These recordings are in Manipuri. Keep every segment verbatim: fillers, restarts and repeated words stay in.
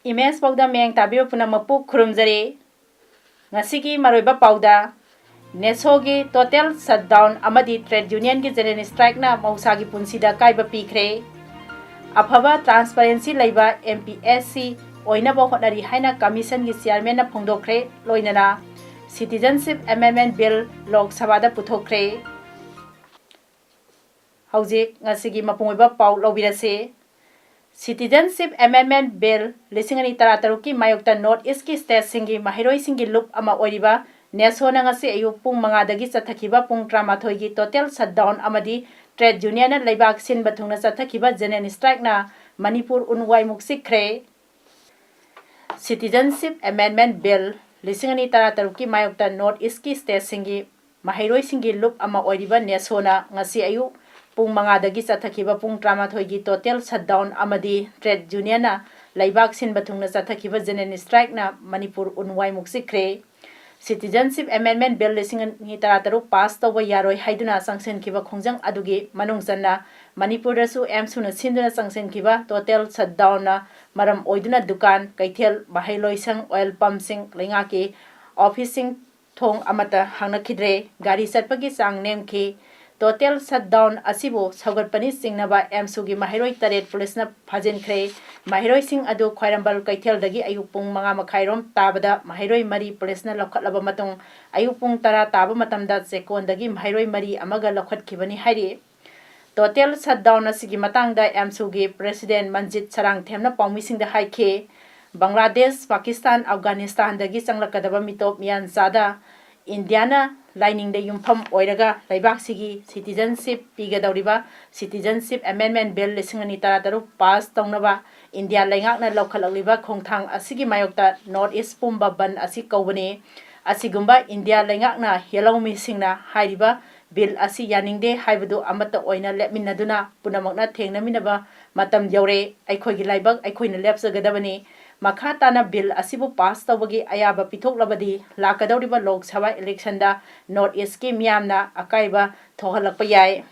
ꯏꯃꯦꯖ ꯄꯥꯎꯗ ꯃꯤꯠꯌꯦꯡ ꯇꯥꯕꯤꯕ ꯄꯨꯝꯅꯃꯛꯄꯨ ꯈꯨꯔꯨꯝꯖꯔꯤ꯫ ꯉꯁꯤꯒꯤ ꯃꯔꯨꯑꯣꯏꯕ ꯄꯥꯎꯗ, ꯅꯦꯁꯣꯒꯤ total shutdown ꯑꯃꯗꯤ trade unionꯒꯤ general strikeꯅ ꯃꯍꯧꯁꯥꯒꯤ ꯄꯨꯟꯁꯤꯗ ꯑꯀꯥꯏꯕ ꯄꯤꯈ꯭ꯔꯦ꯫ ꯑꯐꯕ transparency ꯂꯩꯕ MPSC ꯑꯣꯏꯅꯕ ꯍꯣꯠꯅꯔꯤ ꯍꯥꯏꯅ commissionꯒꯤ chairmanꯅ ꯐꯣꯡꯗꯣꯛꯈ꯭ꯔꯦ꯫ ꯂꯣꯏꯅꯅ Citizenship Amendment Bill ꯂꯣꯛ ꯁꯚꯥꯗ ꯄꯨꯊꯣꯛꯈ꯭ꯔꯦ꯫ ꯍꯧꯖꯤꯛ ꯉꯁꯤꯒꯤ ꯃꯄꯨꯡ ꯑꯣꯏꯕ ꯄꯥꯎ ꯂꯧꯕꯤꯔꯁꯤ꯫ Citizenship Amendment Bill ꯂꯤꯁꯤꯡ ꯑꯅꯤ ꯇꯔꯥ ꯇꯔꯨꯛꯀꯤ ꯃꯥꯌꯣꯛꯇ North Eastꯀꯤ stateꯁꯤꯡꯒꯤ ꯃꯍꯩꯔꯣꯏꯁꯤꯡꯒꯤ ꯂꯨꯞ ꯑꯃ ꯑꯣꯏꯔꯤꯕ ꯅꯦꯁꯣꯅ ꯉꯁꯤ ꯑꯌꯨꯛ ꯄꯨꯡ ꯃꯉꯥꯗꯒꯤ ꯆꯠꯊꯈꯤꯕ ꯄꯨꯡ ꯇꯔꯥꯃꯥꯊꯣꯏꯒꯤ total shutdown ꯑꯃꯗꯤ trade unionꯅ ꯂꯩꯕꯥꯛ ꯁꯤꯟꯕ ꯊꯨꯡꯅ ꯆꯠꯊꯈꯤꯕ general strikeꯅ ꯃꯅꯤꯄꯨꯔ ꯎꯟ ꯋꯥꯏꯃꯨꯛ ꯆꯤꯛꯈ꯭ꯔꯦ꯫ Citizenship Amendment Bill ꯂꯤꯁꯤꯡ ꯑꯅꯤ ꯇꯔꯥ ꯇꯔꯨꯛꯀꯤ ꯃꯥꯌꯣꯛꯇ North Eastꯀꯤ stateꯁꯤꯡꯒꯤ ꯃꯍꯩꯔꯣꯏꯁꯤꯡꯒꯤ ꯂꯨꯞ ꯑꯃ ꯑꯣꯏꯔꯤꯕ ꯅꯦꯁꯣꯅ ꯉꯁꯤ ꯑꯌꯨꯛ ꯄꯨꯡ ꯃꯉꯥꯗꯒꯤ ꯆꯠꯊꯈꯤꯕ ꯄꯨꯡ ꯇꯔꯥꯃꯥꯊꯣꯏꯒꯤ total shutdown ꯑꯃꯗꯤ trade unionꯅ ꯂꯩꯕꯥꯛ ꯁꯤꯟꯕ ꯊꯨꯡꯅ ꯆꯠꯊꯈꯤꯕ general strikeꯅ ꯃꯅꯤꯄꯨꯔ ꯎꯟ ꯋꯥꯏꯃꯨꯛ ꯆꯤꯛꯈ꯭ꯔꯦ꯫ Citizenship Amendment Bill ꯂꯤꯁꯤꯡ ꯑꯅꯤ ꯇꯔꯥ ꯇꯔꯨꯛ pass ꯇꯧꯕ ꯌꯥꯔꯣꯏ ꯍꯥꯏꯗꯨꯅ ꯆꯪꯁꯤꯟꯈꯤꯕ ꯈꯣꯡꯖꯪ ꯑꯗꯨꯒꯤ ꯃꯅꯨꯡ ꯆꯟꯅ ꯃꯅꯤꯄꯨꯔꯗꯁꯨ ꯑꯦꯝꯁꯨꯅ ꯁꯤꯟꯗꯨꯅ ꯆꯪꯁꯤꯟꯈꯤꯕ total shutdownꯅ ꯃꯔꯝ ꯑꯣꯏꯗꯨꯅ ꯗꯨꯀꯥꯟ, ꯀꯩꯊꯦꯜ, ꯃꯍꯩ ꯂꯣꯏꯁꯪ, oil pumpꯁꯤꯡ, ꯂꯩꯉꯥꯛꯀꯤ officeꯁꯤꯡ ꯊꯣꯡ ꯑꯃꯠꯇ ꯍꯥꯡꯅꯈꯤꯗ꯭ꯔꯦ꯫ ꯒꯥꯔꯤ ꯆꯠꯄꯒꯤ ꯆꯥꯡ ꯅꯦꯝꯈꯤ꯫ Total shutdown ꯑꯁꯤꯕꯨ ꯁꯧꯒꯠꯄꯅꯤ ꯆꯤꯡꯅꯕ ꯑꯦꯝꯁꯨꯒꯤ ꯃꯍꯩꯔꯣꯏ ꯇꯔꯦꯠ ꯄꯨꯂꯤꯁꯅ ꯐꯥꯖꯤꯟꯈ꯭ꯔꯦ꯫ ꯃꯍꯩꯔꯣꯏꯁꯤꯡ ꯑꯗꯨ ꯈ꯭ꯋꯥꯏꯔꯝꯕꯟ ꯀꯩꯊꯦꯜꯗꯒꯤ ꯑꯌꯨꯛ ꯄꯨꯡ ꯃꯉꯥ ꯃꯈꯥꯏꯔꯣꯝ ꯇꯥꯕꯗ ꯃꯍꯩꯔꯣꯏ ꯃꯔꯤ ꯄꯨꯂꯤꯁꯅ ꯂꯧꯈꯠꯂꯕ ꯃꯇꯨꯡ, ꯑꯌꯨꯛ ꯄꯨꯡ ꯇꯔꯥ ꯇꯥꯕ ꯃꯇꯝꯗ ꯆꯦꯛꯀꯣꯟꯗꯒꯤ ꯃꯍꯩꯔꯣꯏ ꯃꯔꯤ ꯑꯃꯒ ꯂꯧꯈꯠꯈꯤꯕꯅꯤ ꯍꯥꯏꯔꯤ꯫ Total shutdown ꯑꯁꯤꯒꯤ ꯃꯇꯥꯡꯗ ꯑꯦꯝꯁꯨꯒꯤ president ꯃꯟꯖꯤꯠ ꯁꯔꯥꯡꯊꯦꯝꯅ ꯄꯥꯎꯃꯤꯁꯤꯡꯗ ꯍꯥꯏꯈꯤ, ꯕꯪꯒ꯭ꯂꯥꯗꯦꯁ, ꯄꯥꯀꯤꯁꯇꯥꯟ, ꯑꯐꯒꯥꯅꯤꯁꯇꯥꯟꯗꯒꯤ ꯆꯪꯂꯛꯀꯗꯕ ꯃꯤꯇꯣꯞ ꯃꯤꯌꯥꯟꯆꯥꯗ ꯏꯟꯗꯤꯌꯥꯅ ꯂꯥꯏꯅꯤꯡꯗ ꯌꯨꯝꯐꯝ ꯑꯣꯏꯔꯒ ꯂꯩꯕꯥꯛꯁꯤꯒꯤ citizenship ꯄꯤꯒꯗꯧꯔꯤꯕ Citizenship Amendment Bill ꯂꯤꯁꯤꯡ ꯑꯅꯤ ꯇꯔꯥ ꯇꯔꯨꯛ pass ꯇꯧꯅꯕ ꯏꯟꯗꯤꯌꯥ ꯂꯩꯉꯥꯛꯅ ꯂꯧꯈꯠꯂꯛꯂꯤꯕ ꯈꯣꯡꯊꯥꯡ ꯑꯁꯤꯒꯤ ꯃꯥꯌꯣꯛꯇ North East ꯄꯨꯝꯕ ꯕꯟ ꯑꯁꯤ ꯀꯧꯕꯅꯤ꯫ ꯑꯁꯤꯒꯨꯝꯕ ꯏꯟꯗꯤꯌꯥ ꯂꯩꯉꯥꯛꯅ ꯌꯦꯜꯍꯧꯃꯤꯁꯤꯡꯅ ꯍꯥꯏꯔꯤꯕ ꯕꯤꯜ ꯑꯁꯤ ꯌꯥꯅꯤꯡꯗꯦ ꯍꯥꯏꯕꯗꯨ ꯑꯃꯠꯇ ꯑꯣꯏꯅ ꯂꯦꯞꯃꯤꯟꯅꯗꯨꯅ ꯄꯨꯝꯅꯃꯛꯅ ꯊꯦꯡꯅꯃꯤꯟꯅꯕ ꯃꯇꯝ ꯌꯧꯔꯦ꯫ ꯑꯩꯈꯣꯏꯒꯤ ꯂꯥꯏꯕꯛ ꯑꯩꯈꯣꯏꯅ ꯂꯦꯞꯆꯒꯗꯕꯅꯤ꯫ ꯃꯈꯥ ꯇꯥꯅ ꯕꯤꯜ ꯑꯁꯤꯕꯨ ꯄꯥꯁ ꯇꯧꯕꯒꯤ ꯑꯌꯥꯕ ꯄꯤꯊꯣꯛꯂꯕꯗꯤ ꯂꯥꯛꯀꯗꯧꯔꯤꯕ ꯂꯣꯛ ꯁꯚꯥ ꯏꯂꯦꯛꯁꯟꯗ North East ꯀꯤ ꯃꯤꯌꯥꯝꯅ ꯑꯀꯥꯏꯕ ꯊꯣꯛꯍꯜꯂꯛꯄ ꯌꯥꯏ꯫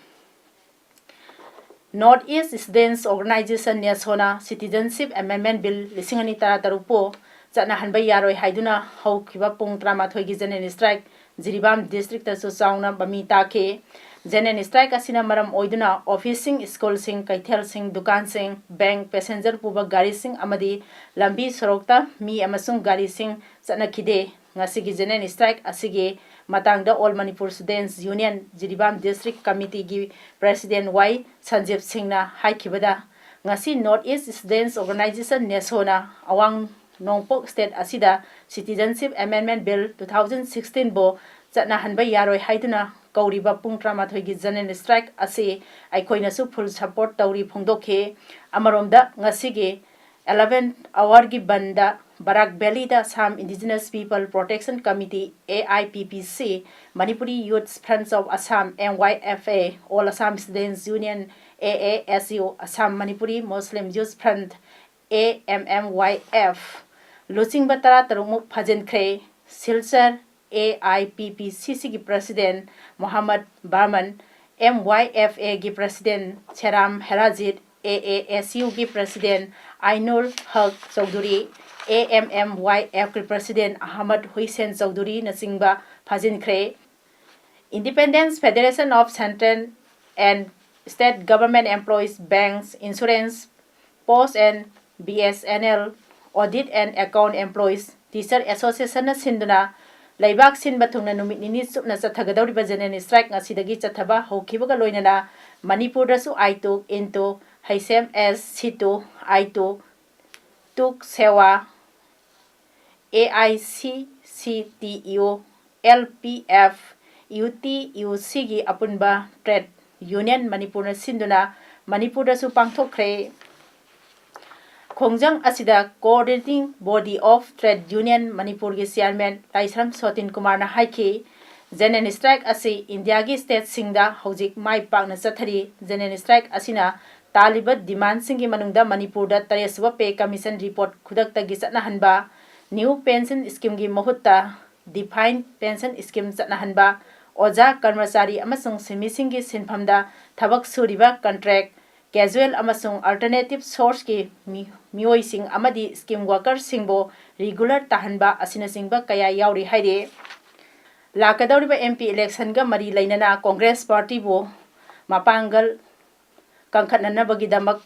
North East Students Organization, ꯅꯦꯁꯣꯅ Citizenship Amendment Bill ꯂꯤꯁꯤꯡ ꯑꯅꯤ ꯇꯔꯥ ꯇꯔꯨꯛꯄꯨ ꯆꯠꯅꯍꯟꯕ ꯌꯥꯔꯣꯏ ꯍꯥꯏꯗꯨꯅ ꯍꯧꯈꯤꯕ ꯄꯨꯡ ꯇꯔꯥꯃꯥꯊꯣꯏꯒꯤ General Strike ꯖꯤꯔꯤꯕꯥꯝ district ꯇꯁꯨ ꯆꯥꯎꯅ ꯃꯃꯤ ꯇꯥꯈꯤ꯫ General Strike ꯑꯁꯤꯅ ꯃꯔꯝ ꯑꯣꯏꯗꯨꯅ office ꯁꯤꯡ, school ꯁꯤꯡ, ꯀꯩꯊꯦꯜꯁꯤꯡ, ꯗꯨꯀꯥꯟꯁꯤꯡ, bank, passenger ꯄꯨꯕ ꯒꯥꯔꯤꯁꯤꯡ ꯑꯃꯗꯤ ꯂꯝꯕꯤ ꯁꯣꯔꯣꯛꯇ ꯃꯤ ꯑꯃꯁꯨꯡ ꯒꯥꯔꯤꯁꯤꯡ ꯆꯠꯅꯈꯤꯗꯦ꯫ ꯉꯁꯤꯒꯤ General Strike ꯑꯁꯤꯒꯤ ꯃꯇꯥꯡꯗ All Manipur Students Union Jiribam District Committee ꯒꯤ President ꯋꯥꯏ ꯁꯟꯖꯤꯕ ꯁꯤꯡꯅ ꯍꯥꯏꯈꯤꯕꯗ, ꯉꯁꯤ North East Students Organization, ꯅꯦꯁꯣꯅ ꯑꯋꯥꯡ ꯅꯣꯡꯄꯣꯛ state ꯑꯁꯤꯗ Citizenship Amendment Bill two thousand sixteen ꯕꯨ ꯆꯠꯅꯍꯟꯕ ꯌꯥꯔꯣꯏ ꯍꯥꯏꯗꯨꯅ ꯀꯧꯔꯤꯕ ꯄꯨꯡ ꯇꯔꯥꯃꯥꯊꯣꯏꯒꯤ General Strike ꯑꯁꯤ ꯑꯩꯈꯣꯏꯅꯁꯨ full support ꯇꯧꯔꯤ ꯐꯣꯡꯗꯣꯛꯈꯤ꯫ ꯑꯃꯔꯣꯝꯗ, ꯉꯁꯤꯒꯤ eleven hour ꯒꯤ ꯕꯟꯗ ꯕꯔꯥꯛ valid Assam Indigenous People Protection Committee, A I P P C, Manipuri Youth Friends of Assam, M Y F A, All Assam Students Union, A A S U, Assam Manipuri Muslim Youth Front, A M M Y F, ꯂꯨꯆꯤꯡꯕ ꯇꯔꯥꯇꯔꯨꯛ ꯃꯨꯛ ꯐꯥꯖꯤꯟꯈ꯭ꯔꯦ꯫ Silchar A I P P C C ꯒꯤ President Mohammad Barman, M Y F A ꯒꯤ President ꯁꯦꯔꯥꯝ ꯍꯦꯔꯥꯖꯤꯠ, A A S U ꯒꯤ President ꯑꯥꯏꯅꯨꯔ ꯍꯛ Chaudhuri, A M M Y F ꯀꯤ President Ahmad Hussain ꯆꯧꯙꯨꯔꯤꯅꯆꯤꯡꯕ ꯐꯥꯖꯤꯟꯈ꯭ꯔꯦ꯫ Independent Federation of Central and State Government Employees, Banks, Insurance, Post and B S N L, Audit and Account Employees, Teacher Association ꯅ ꯁꯤꯟꯗꯨꯅ ꯂꯩꯕꯥꯛ ꯁꯤꯟꯕ ꯊꯨꯡꯅ ꯅꯨꯃꯤꯠ ꯅꯤꯅꯤ ꯆꯨꯞꯅ ꯆꯠꯊꯒꯗꯧꯔꯤꯕ General Strike ꯉꯁꯤꯗꯒꯤ ꯆꯠꯊꯕ ꯍꯧꯈꯤꯕꯒ ꯂꯣꯏꯅꯅ ꯃꯅꯤꯄꯨꯔꯗꯁꯨ AITUC, INTUC, H M S, CITU, AITUC, TUCC ꯁꯦꯋꯥ, A I C C T U, L P F, U T U C ꯒꯤ ꯑꯄꯨꯟꯕ trade union ꯃꯅꯤꯄꯨꯔꯅ ꯁꯤꯟꯗꯨꯅ ꯃꯅꯤꯄꯨꯔꯗꯁꯨ ꯄꯥꯡꯊꯣꯛꯈ꯭ꯔꯦ꯫ ꯈꯣꯡꯖꯪ ꯑꯁꯤꯗ Coordinating Body of Trade Union ꯃꯅꯤꯄꯨꯔꯒꯤ ꯆꯤꯌꯥꯔꯃꯦꯟ ꯂꯥꯏꯁ꯭ꯔꯝ ꯁꯣꯇꯤꯟ ꯀꯨꯃꯥꯔꯅ ꯍꯥꯏꯈꯤ, ꯖꯦꯅꯦꯔꯦꯜ ꯁ꯭ꯇ꯭ꯔꯥꯏꯛ ꯑꯁꯤ ꯏꯟꯗꯤꯌꯥꯒꯤ ꯁ꯭ꯇꯦꯠꯁꯤꯡꯗ ꯍꯧꯖꯤꯛ ꯃꯥꯏ ꯄꯥꯛꯅ ꯆꯠꯊꯔꯤ꯫ ꯖꯦꯅꯦꯔꯦꯜ ꯁ꯭ꯇ꯭ꯔꯥꯏꯛ ꯑꯁꯤꯅ ꯇꯥꯜꯂꯤꯕ ꯗꯤꯃꯥꯟꯁꯤꯡꯒꯤ ꯃꯅꯨꯡꯗ ꯃꯅꯤꯄꯨꯔꯗ ꯇꯔꯦꯠꯁꯨꯕ ꯄꯦ ꯀꯃꯤꯁꯟ ꯔꯤꯄꯣꯔꯠ ꯈꯨꯗꯛꯇꯒꯤ ꯆꯠꯅꯍꯟꯕ, ꯅ꯭ꯌꯨ ꯄꯦꯟꯁꯟ ꯁ꯭ꯀꯤꯝꯒꯤ ꯃꯍꯨꯠꯇ ꯗꯤꯐꯥꯏꯟ ꯄꯦꯟꯁꯟ ꯁ꯭ꯀꯤꯝ ꯆꯠꯅꯍꯟꯕ, ꯑꯣꯖꯥ, ꯀꯔꯃꯆꯥꯔꯤ ꯑꯃꯁꯨꯡ ꯁꯤꯟꯃꯤꯁꯤꯡꯒꯤ ꯁꯤꯟꯐꯝꯗ ꯊꯕꯛ ꯁꯨꯔꯤꯕ ꯀꯟꯇ꯭ꯔꯦꯛ, ꯀꯦꯖꯨꯑꯦꯜ ꯑꯃꯁꯨꯡ ꯑꯜꯇꯔꯅꯦꯇꯤꯚ ꯁꯣꯔꯁꯀꯤ ꯃꯤ-, ꯃꯤꯑꯣꯏꯁꯤꯡ ꯑꯃꯗꯤ ꯁ꯭ꯀꯤꯝ ꯋꯥꯔꯀꯔꯁꯤꯡꯕꯨ ꯔꯤꯒꯨꯂꯔ ꯇꯥꯍꯟꯕ ꯑꯁꯤꯅꯆꯤꯡꯕ ꯀꯌꯥ ꯌꯥꯎꯔꯤ ꯍꯥꯏꯔꯤ꯫ ꯂꯥꯛꯀꯗꯧꯔꯤꯕ ꯑꯦꯝ ꯄꯤ ꯏꯂꯦꯛꯁꯟꯒ ꯃꯔꯤ ꯂꯩꯅꯅ ꯀꯣꯡꯒ꯭ꯔꯦꯁ ꯄꯥꯔꯇꯤꯕꯨ ꯃꯄꯥꯡꯒꯜ ꯀꯟꯈꯠꯅꯅꯕꯒꯤꯗꯃꯛ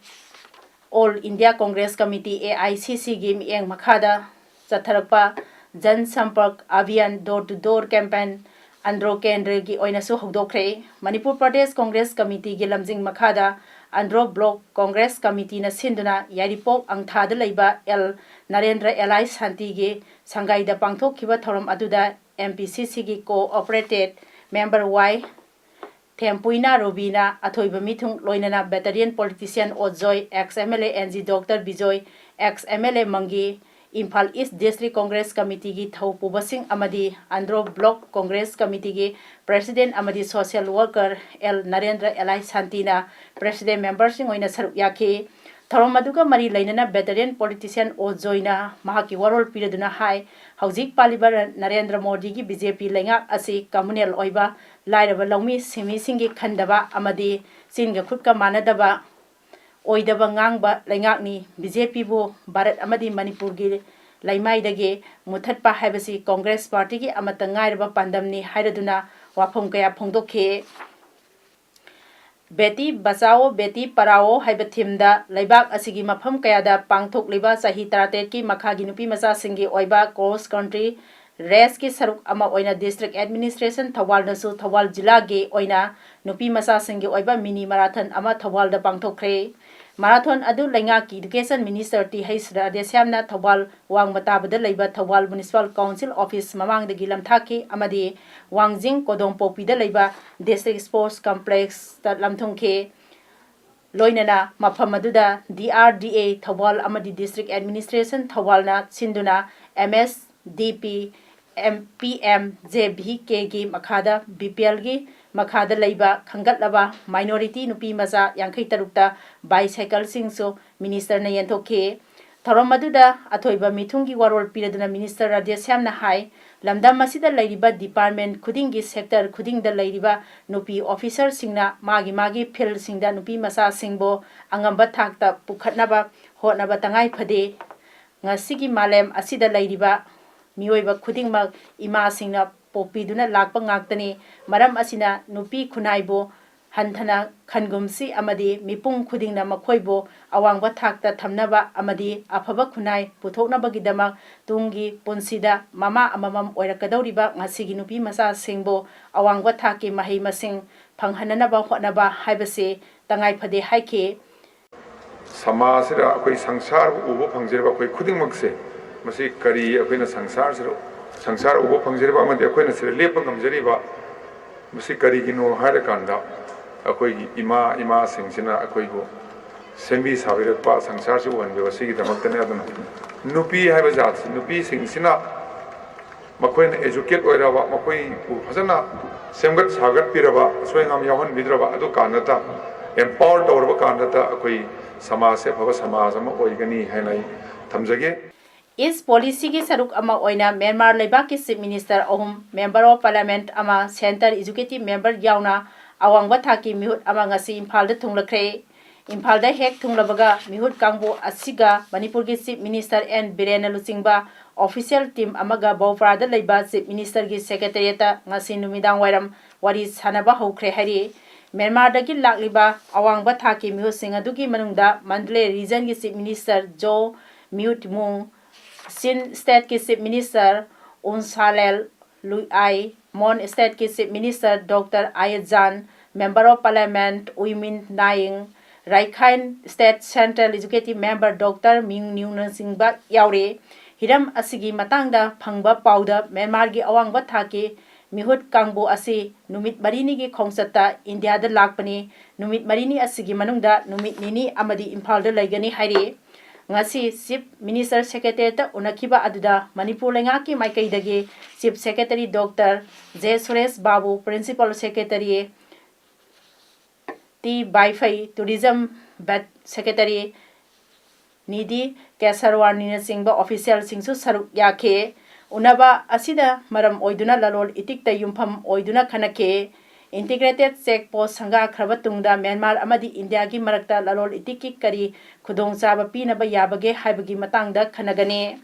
All India Congress Committee, A I C ꯁꯤꯒꯤ ꯃꯤꯠꯌꯦꯡ ꯃꯈꯥꯗ ꯆꯠꯊꯔꯛꯄ ꯖꯟ ꯁꯝꯄꯔꯛ ꯑꯚꯤꯌꯥꯟ, Door to Door Campaign, Andro ꯀꯦꯟꯗ꯭ꯔꯒꯤ ꯑꯣꯏꯅꯁꯨ ꯍꯧꯗꯣꯛꯈ꯭ꯔꯦ꯫ ꯃꯅꯤꯄꯨꯔ ꯄ꯭ꯔꯗꯦꯁ ꯀꯣꯡꯒ꯭ꯔꯦꯁ ꯀꯃꯤꯇꯤꯒꯤ ꯂꯝꯖꯤꯡ ꯃꯈꯥꯗ ꯑꯟꯗ꯭ꯔꯣ ꯕ꯭ꯂꯣꯛ ꯀꯣꯡꯒ꯭ꯔꯦꯁ ꯀꯃꯤꯇꯤꯅ ꯁꯤꯟꯗꯨꯅ ꯌꯥꯏꯔꯤꯄꯣꯛ ꯑꯪꯊꯥꯗ ꯂꯩꯕ ꯑꯦꯜ ꯅꯔꯦꯟꯗ꯭ꯔ ꯑꯦꯂꯥꯏ ꯁꯥꯟꯇꯤꯒꯤ ꯁꯪꯒꯥꯏꯗ ꯄꯥꯡꯊꯣꯛꯈꯤꯕ ꯊꯧꯔꯝ ꯑꯗꯨꯗ ꯑꯦꯝ ꯄꯤ ꯁꯤ ꯁꯤꯒꯤ ꯀꯣꯑꯣꯄꯔꯦꯇꯦꯠ ꯃꯦꯝꯕꯔ ꯋꯥꯏ ꯊꯦꯝꯄꯨꯏꯅ ꯔꯣꯕꯤꯅ, ꯑꯊꯣꯏꯕ ꯃꯤꯊꯨꯡ, ꯂꯣꯏꯅꯅ veteran politician Ojoi, ex M L A N G doctor Bijoy, ex M L A Mangi, Imphal east district Congress ꯀꯃꯤꯇꯤꯒꯤ ꯊꯧꯄꯨꯕꯁꯤꯡ ꯑꯃꯗꯤ ꯑꯟꯗ꯭ꯔꯣ ꯕ꯭ꯂꯣꯛ ꯀꯣꯡꯒ꯭ꯔꯦꯁ ꯀꯃꯤꯇꯤꯒꯤ ꯄ꯭ꯔꯦꯁꯤꯗꯦꯟ ꯑꯃꯗꯤ social worker L Narendra Elai ꯁꯥꯟꯇꯤꯅ ꯄ꯭ꯔꯦꯁꯤꯗꯦꯟ ꯃꯦꯝꯕꯔꯁꯤꯡ ꯑꯣꯏꯅ ꯁꯔꯨꯛ ꯌꯥꯈꯤ꯫ ꯊꯧꯔꯝ ꯑꯗꯨꯒ ꯃꯔꯤ ꯂꯩꯅꯅ ꯚꯦꯇꯔꯤꯌꯟ ꯄꯣꯂꯤꯇꯤꯁꯤꯌꯥꯟ ꯑꯣꯖꯣꯏꯅ ꯃꯍꯥꯛꯀꯤ ꯋꯥꯔꯣꯜ ꯄꯤꯔꯗꯨꯅ ꯍꯥꯏ, ꯍꯧꯖꯤꯛ ꯄꯥꯜꯂꯤꯕ ꯅꯔꯦꯟꯗ꯭ꯔ ꯃꯣꯗꯤꯒꯤ ꯕꯤ ꯖꯦ ꯄꯤ ꯂꯩꯉꯥꯛ ꯑꯁꯤ ꯀꯝꯃꯨꯅꯦꯜ ꯑꯣꯏꯕ, ꯂꯥꯏꯔꯕ ꯂꯧꯃꯤ ꯁꯤꯟꯃꯤꯁꯤꯡꯒꯤ ꯈꯟꯗꯕ ꯑꯃꯗꯤ ꯆꯤꯟꯒ ꯈꯨꯠꯀ ꯃꯥꯟꯅꯗꯕ, ꯑꯣꯏꯗꯕ ꯉꯥꯡꯕ ꯂꯩꯉꯥꯛꯅꯤ꯫ ꯕꯤ ꯖꯦ ꯄꯤꯕꯨ ꯚꯥꯔꯠ ꯑꯃꯗꯤ ꯃꯅꯤꯄꯨꯔꯒꯤ ꯂꯩꯃꯥꯏꯗꯒꯤ ꯃꯨꯊꯠꯄ ꯍꯥꯏꯕꯁꯤ ꯀꯣꯡꯒ꯭ꯔꯦꯁ ꯄꯥꯔꯇꯤꯒꯤ ꯑꯃꯠꯇ ꯉꯥꯏꯔꯕ ꯄꯥꯟꯗꯝꯅꯤ ꯍꯥꯏꯔꯗꯨꯅ ꯋꯥꯐꯝ ꯀꯌꯥ ꯐꯣꯡꯗꯣꯛꯈꯤ꯫ ꯕꯦꯇꯤ ꯕꯆꯥꯑꯣ, ꯕꯦꯇꯤ ꯄꯔꯥꯑꯣ ꯍꯥꯏꯕ ꯊꯤꯝꯗ ꯂꯩꯕꯥꯛ ꯑꯁꯤꯒꯤ ꯃꯐꯝ ꯀꯌꯥꯗ ꯄꯥꯡꯊꯣꯛꯂꯤꯕ ꯆꯍꯤ ꯇꯔꯥꯇꯔꯦꯠꯀꯤ ꯃꯈꯥꯒꯤ ꯅꯨꯄꯤ ꯃꯆꯥꯁꯤꯡꯒꯤ ꯑꯣꯏꯕ ꯀ꯭ꯔꯣꯁ ꯀꯟꯇ꯭ꯔꯤ ꯔꯦꯁꯀꯤ ꯁꯔꯨꯛ ꯑꯃ ꯑꯣꯏꯅ ꯗꯤꯁꯇ꯭ꯔꯤꯛ ꯑꯦꯗꯃꯤꯅꯤꯁꯇ꯭ꯔꯦꯁꯟ ꯊꯧꯕꯥꯜꯅꯁꯨ ꯊꯧꯕꯥꯜ ꯖꯤꯂꯥꯒꯤ ꯑꯣꯏꯅ ꯅꯨꯄꯤ ꯃꯆꯥꯁꯤꯡꯒꯤ ꯑꯣꯏꯕ ꯃꯤꯅꯤ ꯃꯔꯥꯊꯟ ꯑꯃ ꯊꯧꯕꯥꯜꯗ ꯄꯥꯡꯊꯣꯛꯈ꯭ꯔꯦ꯫ ꯃꯔꯥꯊꯣꯟ ꯑꯗꯨ ꯂꯩꯉꯥꯛꯀꯤ ꯏꯗꯨꯀꯦꯁꯟ ꯃꯤꯅꯤꯁꯇꯔ ꯇꯤ ꯍꯩꯆ ꯔꯥꯙꯦꯁ꯭ꯌꯥꯝꯅ ꯊꯧꯕꯥꯜ ꯋꯥꯡꯃ ꯇꯥꯕꯗ ꯂꯩꯕ ꯊꯧꯕꯥꯜ ꯃ꯭ꯌꯨꯅꯤꯁꯤꯄꯥꯜ ꯀꯥꯎꯟꯁꯤꯜ ꯑꯣꯐꯤꯁ ꯃꯃꯥꯡꯗꯒꯤ ꯂꯝꯊꯥꯛꯈꯤ ꯑꯃꯗꯤ ꯋꯥꯡꯖꯤꯡ ꯀꯣꯗꯣꯝꯄꯣꯛꯄꯤꯗ ꯂꯩꯕ ꯗꯤꯁꯇ꯭ꯔꯤꯛ ꯁ꯭ꯄꯣꯔꯠꯁ ꯀꯝꯄ꯭ꯂꯦꯛꯁꯇ ꯂꯝꯊꯨꯡꯈꯤ꯫ ꯂꯣꯏꯅꯅ ꯃꯐꯝ ꯑꯗꯨꯗ D R D A Thoubal ꯑꯃꯗꯤ District Administration ꯊꯧꯕꯥꯜꯅ ꯁꯤꯟꯗꯨꯅ M S D P, M P M J V Kꯒꯤ ꯃꯈꯥꯗ B P Lꯒꯤ ꯃꯈꯥꯗ ꯂꯩꯕ ꯈꯟꯒꯠꯂꯕ minority ꯅꯨꯄꯤ ꯃꯆꯥ ꯌꯥꯡꯈꯩ ꯇꯔꯨꯛꯇ bicycleꯁꯤꯡꯁꯨ ministerꯅ ꯌꯦꯟꯊꯣꯛꯈꯤ꯫ ꯊꯧꯔꯝ ꯑꯗꯨꯗ ꯑꯊꯣꯏꯕ ꯃꯤꯊꯨꯡꯒꯤ ꯋꯥꯔꯣꯜ ꯄꯤꯔꯗꯨꯅ minister ꯔꯥꯙꯦꯁ꯭ꯌꯥꯝꯅ ꯍꯥꯏ, ꯂꯝꯗꯝ ꯑꯁꯤꯗ ꯂꯩꯔꯤꯕ department ꯈꯨꯗꯤꯡꯒꯤ sector ꯈꯨꯗꯤꯡꯗ ꯂꯩꯔꯤꯕ ꯅꯨꯄꯤ officerꯁꯤꯡꯅ ꯃꯥꯒꯤ ꯃꯥꯒꯤ fieldꯁꯤꯡꯗ ꯅꯨꯄꯤ ꯃꯆꯥꯁꯤꯡꯕꯨ ꯑꯉꯝꯕ ꯊꯥꯛꯇ ꯄꯨꯈꯠꯅꯕ ꯍꯣꯠꯅꯕ ꯇꯉꯥꯏ ꯐꯗꯦ꯫ ꯉꯁꯤꯒꯤ ꯃꯥꯂꯦꯝ ꯑꯁꯤꯗ ꯂꯩꯔꯤꯕ ꯃꯤꯑꯣꯏꯕ ꯈꯨꯗꯤꯡꯃꯛ ꯏꯃꯥꯁꯤꯡꯅ ꯄꯣꯛꯄꯤꯗꯨꯅ ꯂꯥꯛꯄ ꯉꯥꯛꯇꯅꯤ꯫ ꯃꯔꯝ ꯑꯁꯤꯅ ꯅꯨꯄꯤ ꯈꯨꯟꯅꯥꯏꯕꯨ ꯍꯟꯊꯅ ꯈꯟꯒꯨꯝꯁꯤ ꯑꯃꯗꯤ ꯃꯤꯄꯨꯝ ꯈꯨꯗꯤꯡꯅ ꯃꯈꯣꯏꯕꯨ ꯑꯋꯥꯡꯕ ꯊꯥꯛꯇ ꯊꯝꯅꯕ ꯑꯃꯗꯤ ꯑꯐꯕ ꯈꯨꯟꯅꯥꯏ ꯄꯨꯊꯣꯛꯅꯕꯒꯤꯗꯃꯛ ꯇꯨꯡꯒꯤ ꯄꯨꯟꯁꯤꯗ ꯃꯃꯥ ꯑꯃꯃꯝ ꯑꯣꯏꯔꯛꯀꯗꯧꯔꯤꯕ ꯉꯁꯤꯒꯤ ꯅꯨꯄꯤ ꯃꯆꯥꯁꯤꯡꯕꯨ ꯑꯋꯥꯡꯕ ꯊꯥꯛꯀꯤ ꯃꯍꯩ ꯃꯁꯤꯡ ꯐꯪꯍꯟꯅꯅꯕ ꯍꯣꯠꯅꯕ ꯍꯥꯏꯕꯁꯤ ꯇꯉꯥꯏ ꯐꯗꯦ ꯍꯥꯏꯈꯤ꯫ ꯁꯃꯥꯖꯁꯤꯗ ꯑꯩꯈꯣꯏ ꯁꯪꯁꯥꯔꯕꯨ ꯎꯕ ꯐꯪꯖꯔꯤꯕ ꯑꯩꯈꯣꯏ ꯈꯨꯗꯤꯡꯃꯛꯁꯦ, ꯃꯁꯤ ꯀꯔꯤ ꯑꯩꯈꯣꯏꯅ ꯁꯪꯁꯥꯔꯁꯤꯗ, ꯁꯪꯁꯥꯔ ꯎꯕ ꯐꯪꯖꯔꯤꯕ ꯑꯃꯗꯤ ꯑꯩꯈꯣꯏꯅ ꯁꯤꯗ ꯂꯦꯞꯄ ꯉꯝꯖꯔꯤꯕ, ꯃꯁꯤ ꯀꯔꯤꯒꯤꯅꯣ ꯍꯥꯏꯔꯀꯥꯟꯗ, ꯑꯩꯈꯣꯏꯒꯤ ꯏꯃꯥ, ꯏꯃꯥꯁꯤꯡꯁꯤꯅ ꯑꯩꯈꯣꯏꯕꯨ ꯁꯦꯝꯕꯤ ꯁꯥꯕꯤꯔꯛꯄ, ꯁꯪꯁꯥꯔꯁꯤ ꯎꯍꯟꯕꯤꯕ ꯑꯁꯤꯒꯤꯗꯃꯛꯇꯅꯤ꯫ ꯑꯗꯨꯅ ꯅꯨꯄꯤ ꯍꯥꯏꯕ ꯖꯥꯠꯁꯤ, ꯅꯨꯄꯤꯁꯤꯡꯁꯤꯅ ꯃꯈꯣꯏꯅ educate ꯑꯣꯏꯔꯕ, ꯃꯈꯣꯏꯕꯨ ꯐꯖꯅ ꯁꯦꯝꯒꯠ ꯁꯥꯒꯠꯄꯤꯔꯕ, ꯑꯁꯣꯏ ꯑꯉꯥꯝ ꯌꯥꯎꯍꯟꯕꯤꯗ꯭ꯔꯕ, ꯑꯗꯨ ꯀꯥꯟꯗꯇ, empower ꯇꯧꯔꯕ ꯀꯥꯟꯗꯇ ꯑꯩꯈꯣꯏ ꯁꯃꯥꯖꯁꯦ ꯑꯐꯕ ꯁꯃꯥꯖ ꯑꯃ ꯑꯣꯏꯒꯅꯤ ꯍꯥꯏꯅ ꯑꯩ ꯊꯝꯖꯒꯦ꯫ East Policyꯒꯤ ꯁꯔꯨꯛ ꯑꯃ ꯑꯣꯏꯅ ꯃ꯭ꯌꯥꯟꯃꯥꯔ ꯂꯩꯕꯥꯛꯀꯤ Chief Minister ꯑꯍꯨꯝ, Member of Parliament ꯑꯃ, Centre Executive Member ꯌꯥꯎꯅ ꯑꯋꯥꯡꯕ ꯊꯥꯛꯀꯤ ꯃꯤꯍꯨꯠ ꯑꯃ ꯉꯁꯤ ꯏꯝꯐꯥꯜꯗ ꯊꯨꯡꯂꯈ꯭ꯔꯦ꯫ ꯏꯝꯐꯥꯜꯗ ꯍꯦꯛ ꯊꯨꯡꯂꯕꯒ ꯃꯤꯍꯨꯠ ꯀꯥꯡꯕꯨ ꯑꯁꯤꯒ ꯃꯅꯤꯄꯨꯔꯒꯤ Chief Minister N ꯕꯤꯔꯦꯟꯅ ꯂꯨꯆꯤꯡꯕ official team ꯑꯃꯒ ꯕꯧꯄ꯭ꯔꯥꯗ ꯂꯩꯕ Chief Ministerꯒꯤ Secretariatꯇ ꯉꯁꯤ ꯅꯨꯃꯤꯗꯥꯡ ꯋꯥꯏꯔꯝ ꯋꯥꯔꯤ ꯁꯥꯅꯕ ꯍꯧꯈ꯭ꯔꯦ ꯍꯥꯏꯔꯤ꯫ ꯃ꯭ꯌꯥꯟꯃꯥꯔꯗꯒꯤ ꯂꯥꯛꯂꯤꯕ ꯑꯋꯥꯡꯕ ꯊꯥꯛꯀꯤ ꯃꯤꯍꯨꯠꯁꯤꯡ ꯑꯗꯨꯒꯤ ꯃꯅꯨꯡꯗ ꯃꯟꯗꯂꯦ Regionꯒꯤ Chief Minister ꯖꯣ ꯃ꯭ꯌꯨꯠ ꯃꯨꯡ, ꯆꯤꯟ Stateꯀꯤ Chief Minister ꯎꯟ ꯁꯥꯂꯦꯜ ꯂꯨꯏ ꯑꯥꯏ, ꯃꯣꯟ Stateꯀꯤ Chief Minister Doctor ꯑꯥꯌꯠ Jan, Member of Parliament ꯎꯏ ꯃꯤꯟ ꯅꯥꯌꯤꯡ, ꯔꯥꯏꯈꯥꯏꯟ State Central Executive Member Doctor ꯃꯤꯡ ꯅ꯭ꯌꯨꯅꯆꯤꯡꯕ ꯌꯥꯎꯔꯤ꯫ ꯍꯤꯔꯝ ꯑꯁꯤꯒꯤ ꯃꯇꯥꯡꯗ ꯐꯪꯕ ꯄꯥꯎꯗ ꯃ꯭ꯌꯥꯟꯃꯥꯔꯒꯤ ꯑꯋꯥꯡꯕ ꯊꯥꯛꯀꯤ ꯃꯤꯍꯨꯠ ꯀꯥꯡꯕꯨ ꯑꯁꯤ ꯅꯨꯃꯤꯠ ꯃꯔꯤꯅꯤꯒꯤ ꯈꯣꯡꯆꯠꯇ ꯏꯟꯗꯤꯌꯥꯗ ꯂꯥꯛꯄꯅꯤ꯫ ꯅꯨꯃꯤꯠ ꯃꯔꯤꯅꯤ ꯑꯁꯤꯒꯤ ꯃꯅꯨꯡꯗ ꯅꯨꯃꯤꯠ ꯅꯤꯅꯤ ꯑꯃꯗꯤ ꯏꯝꯐꯥꯜꯗ ꯂꯩꯒꯅꯤ ꯍꯥꯏꯔꯤ꯫ ꯉꯁꯤ Chief Minister Secretariat ꯎꯅꯈꯤꯕ ꯑꯗꯨꯗ ꯃꯅꯤꯄꯨꯔ ꯂꯩꯉꯥꯛꯀꯤ ꯃꯥꯏꯀꯩꯗꯒꯤ Chief Secretary Doctor J Suresh Babu, Principal Secretary T Baiphei, Tourism Bad Secretary Nidhi ꯀꯦꯁꯔꯋꯥꯅꯤꯅꯆꯤꯡꯕ officialꯁꯤꯡꯁꯨ ꯁꯔꯨꯛ ꯌꯥꯈꯤ꯫ ꯎꯅꯕ ꯑꯁꯤꯗ ꯃꯔꯝ ꯑꯣꯏꯗꯨꯅ ꯂꯂꯣꯟ ꯏꯇꯤꯛꯇ ꯌꯨꯝꯐꯝ ꯑꯣꯏꯗꯨꯅ ꯈꯟꯅꯈꯤ꯫ Integrated Check Post ꯁꯪꯒꯥꯈ꯭ꯔꯕ ꯇꯨꯡꯗ ꯃ꯭ꯌꯥꯟꯃꯥꯔ ꯑꯃꯗꯤ ꯏꯟꯗꯤꯌꯥꯒꯤ ꯃꯔꯛꯇ ꯂꯂꯣꯟ ꯏꯇꯤꯛꯀꯤ ꯀꯔꯤ ꯈꯨꯗꯣꯡꯆꯥꯕ ꯄꯤꯅꯕ ꯌꯥꯕꯒꯦ ꯍꯥꯏꯕꯒꯤ ꯃꯇꯥꯡꯗ ꯈꯟꯅꯒꯅꯤ꯫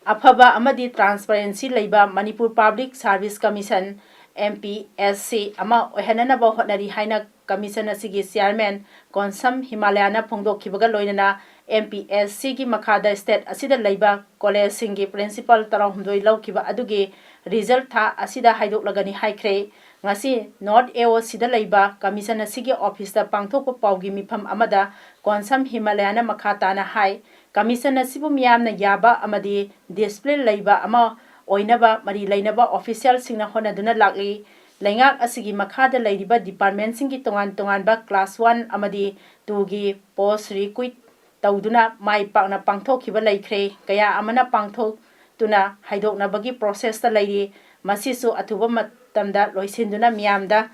ꯑꯐꯕ ꯑꯃꯗꯤ transparency ꯂꯩꯕ Manipur Public Service Commission, M P S C, ꯑꯃ ꯑꯣꯏꯍꯟꯅꯅꯕ ꯍꯣꯠꯅꯔꯤ ꯍꯥꯏꯅ commission ꯑꯁꯤꯒꯤ chairman ꯀꯣꯟꯁꯝ ꯍꯤꯃꯥꯂꯌꯥꯅ ꯐꯣꯡꯗꯣꯛꯈꯤꯕꯒ ꯂꯣꯏꯅꯅ M P S Cꯒꯤ ꯃꯈꯥꯗ state ꯑꯁꯤꯗ ꯂꯩꯕ collegeꯁꯤꯡꯒꯤ principal ꯇꯔꯥꯍꯨꯝꯗꯣꯏ ꯂꯧꯈꯤꯕ ꯑꯗꯨꯒꯤ result ꯊꯥ ꯑꯁꯤꯗ ꯍꯥꯏꯗꯣꯛꯂꯒꯅꯤ ꯍꯥꯏꯈ꯭ꯔꯦ꯫ ꯉꯁꯤ North A O Cꯗ ꯂꯩꯕ commission ꯑꯁꯤꯒꯤ officeꯇ ꯄꯥꯡꯊꯣꯛꯄ ꯄꯥꯎꯒꯤ ꯃꯤꯐꯝ ꯑꯃꯗ ꯀꯣꯟꯁꯝ ꯍꯤꯃꯥꯂꯌꯥꯅ ꯃꯈꯥ ꯇꯥꯅ ꯍꯥꯏ, commission ꯑꯁꯤꯕꯨ ꯃꯤꯌꯥꯝꯅ ꯌꯥꯕ ꯑꯃꯗꯤ discipline ꯂꯩꯕ ꯑꯃ ꯑꯣꯏꯅꯕ ꯃꯔꯤ ꯂꯩꯅꯕ officialꯁꯤꯡꯅ ꯍꯣꯠꯅꯗꯨꯅ ꯂꯥꯛꯂꯤ꯫ ꯂꯩꯉꯥꯛ ꯑꯁꯤꯒꯤ ꯃꯈꯥꯗ ꯂꯩꯔꯤꯕ departmentꯁꯤꯡꯒꯤ ꯇꯣꯉꯥꯟ ꯇꯣꯉꯥꯟꯕ class one ꯑꯃꯗꯤ twoꯒꯤ post recruit ꯇꯧꯗꯨꯅ ꯃꯥꯏ ꯄꯥꯛꯅ ꯄꯥꯡꯊꯣꯛꯈꯤꯕ ꯂꯩꯈ꯭ꯔꯦ꯫ ꯀꯌꯥ ꯑꯃꯅ ꯄꯥꯡꯊꯣꯛꯇꯨꯅ ꯍꯥꯏꯗꯣꯛꯅꯕꯒꯤ processꯇ ꯂꯩꯔꯤ꯫ ꯃꯁꯤꯁꯨ ꯑꯊꯨꯕ ꯃꯇꯝꯗ ꯂꯣꯏꯁꯤꯟꯗꯨꯅ ꯃꯤꯌꯥꯝꯗ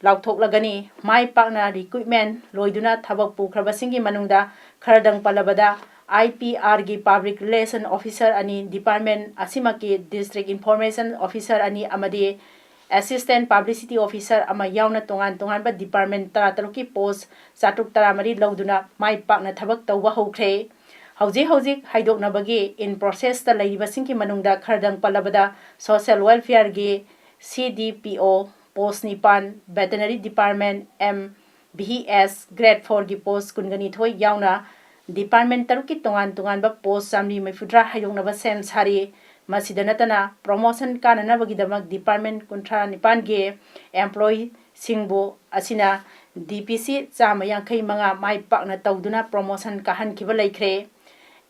ꯂꯥꯎꯊꯣꯛꯂꯒꯅꯤ꯫ ꯃꯥꯏ ꯄꯥꯛꯅ recruitment ꯂꯣꯏꯗꯨꯅ ꯊꯕꯛ ꯄꯨꯈ꯭ꯔꯕꯁꯤꯡꯒꯤ ꯃꯅꯨꯡꯗ ꯈꯔꯗꯪ ꯄꯜꯂꯕꯗ, I PRꯒꯤ Public Relation Officer ꯑꯅꯤ, department ꯑꯁꯤꯃꯛꯀꯤ District Information Officer ꯑꯅꯤ ꯑꯃꯗꯤ Assistant Publicity Officer ꯑꯃ ꯌꯥꯎꯅ ꯇꯣꯉꯥꯟ ꯇꯣꯉꯥꯟꯕ department ꯇꯔꯥꯇꯔꯨꯛꯀꯤ post ꯆꯥꯇ꯭ꯔꯨꯛ ꯇꯔꯥꯃꯔꯤ ꯂꯧꯗꯨꯅ ꯃꯥꯏ ꯄꯥꯛꯅ ꯊꯕꯛ ꯇꯧꯕ ꯍꯧꯈ꯭ꯔꯦ꯫ ꯍꯧꯖꯤꯛ ꯍꯧꯖꯤꯛ ꯍꯥꯏꯗꯣꯛꯅꯕꯒꯤ in processꯇ ꯂꯩꯔꯤꯕꯁꯤꯡꯒꯤ ꯃꯅꯨꯡꯗ ꯈꯔꯗꯪ ꯄꯜꯂꯕꯗ, Social Welfareꯒꯤ C D P O post ꯅꯤꯄꯥꯟ, Veterinary Department M V S Grade fourꯒꯤ post ꯀꯨꯟꯒ ꯅꯤꯊꯣꯏ ꯌꯥꯎꯅ department ꯇꯔꯨꯛꯀꯤ ꯇꯣꯉꯥꯟ ꯇꯣꯉꯥꯟꯕ post ꯆꯥꯃꯔꯤ ꯃꯔꯤꯐꯨꯇꯔꯥ ꯍꯥꯏꯗꯣꯛꯅꯕ ꯁꯦꯝ ꯁꯥꯔꯤ꯫ ꯃꯁꯤꯗ ꯅꯠꯇꯅ promotion ꯀꯥꯅꯅꯕꯒꯤꯗꯃꯛ department ꯀꯨꯟꯊ꯭ꯔꯥ ꯅꯤꯄꯥꯟꯒꯤ employeeꯁꯤꯡꯕꯨ ꯑꯁꯤꯅ D P C ꯆꯥꯝꯃ ꯌꯥꯡꯈꯩ ꯃꯉꯥ ꯃꯥꯏ ꯄꯥꯛꯅ ꯇꯧꯗꯨꯅ promotion ꯀꯥꯍꯟꯈꯤꯕ ꯂꯩꯈ꯭ꯔꯦ꯫